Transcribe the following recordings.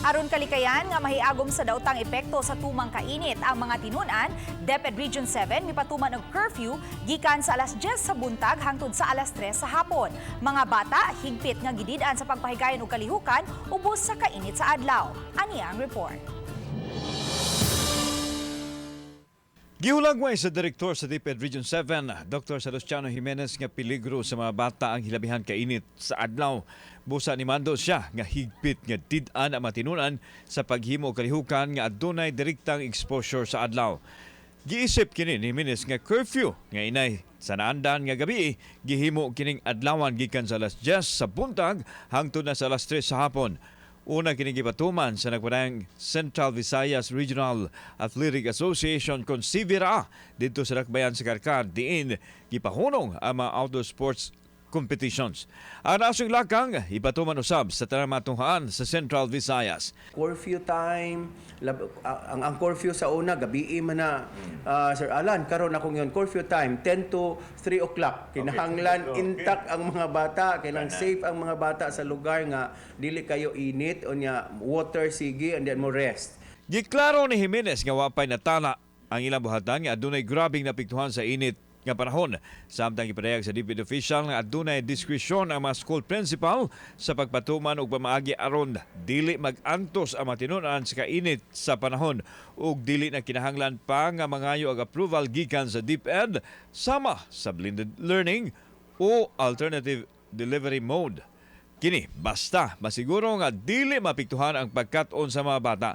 Aron kalikayan nga mahiagom sa daotang epekto sa tumang kainit ang mga tinunan, DepEd Region 7 mipatuman og curfew gikan sa alas 10 sa buntag hangtod sa alas 3 sa hapon. Mga bata higpit nga gidid-an sa pagpahigayon og kalihukan ubos sa kainit sa adlaw. Ani ang report. Gihulagway sa direktor sa DepEd Region 7, Dr. Salustiano Jimenez, nga peligro sa mga bata ang hilabihan kainit sa adlaw. Busa nimando siya nga higpit nga did-an ang matinunan sa paghimo og kalihukan nga adunay direktang exposure sa adlaw. Giisip kini ni Jimenez nga curfew nga inay sa naandan nga gabi, gihimo kining adlawan gikan sa alas 10 sa buntag hangtod na sa alas 3 sa hapon. Una kini gipatuman sa nagpadayang Central Visayas Regional Athletic Association kon CVRA didto sa Dakbayan sa Carcar, diin gipahunong ang mga outdoor sports competitions. Ang nasong lakang ipatuman usab sa tanang matunghaan sa Central Visayas. Curfew time, ang curfew sa una gabi man na, Sir Alan. Karon akong yun, curfew time 10 to 3 o'clock. Kinahanglan intact ang mga bata, kailangan safe ang mga bata sa lugar nga dili kayo init, unya water sige and then mo rest. Giklaro ni Jimenez nga wapay natala ang ilang buhatan nga adunay grabing napiktuhan sa init nga panahon. Samtang gipadayag sa DepEd official nga adunay diskresyon ang mga school principal sa pagpatuman og pamaagi aron dili mag-antos ang mga tinunan sa kainit sa panahon ug dili na kinahanglan pa nga mangayo og approval gikan sa DepEd sama sa blended learning o alternative delivery mode. Kini basta masiguro nga dili mapiktuhan ang pagkat-on sa mga bata.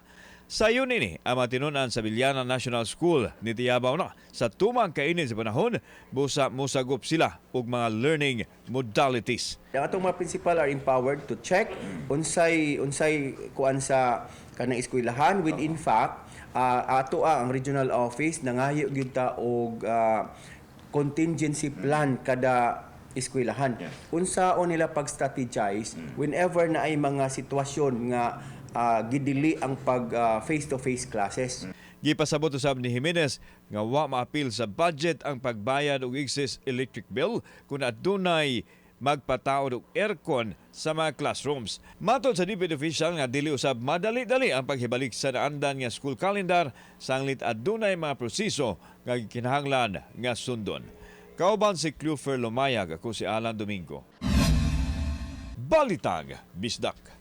Sayon nini ang mga tinunan sa Bilyana National School nitiyabaw na sa tumang kainit sa panahon, busa mosagop sila og mga learning modalities. Ang atong mga principal are empowered to check unsay unsay kuan sa kanang eskwelahan. With in fact, ato ang regional office nangayo gyud ta og contingency plan kada eskwelahan. Unsaon nila pag-strategize whenever na ay mga sitwasyon nga gidili ang pag face-to-face classes. Gipasabot usab ni Jimenez nga wa maapil sa budget ang pagbayad og excess electric bill kung adunay magpataod og aircon sa mga classrooms. Matod sa DepEd official nga dili usab madali-dali ang paghibalik sa naandan nga school calendar sanglit adunay mga proseso nga gikinahanglan nga sundon. Kauban si Clufer Lumayag, ako si Alan Domingo. Balitang Bisdak.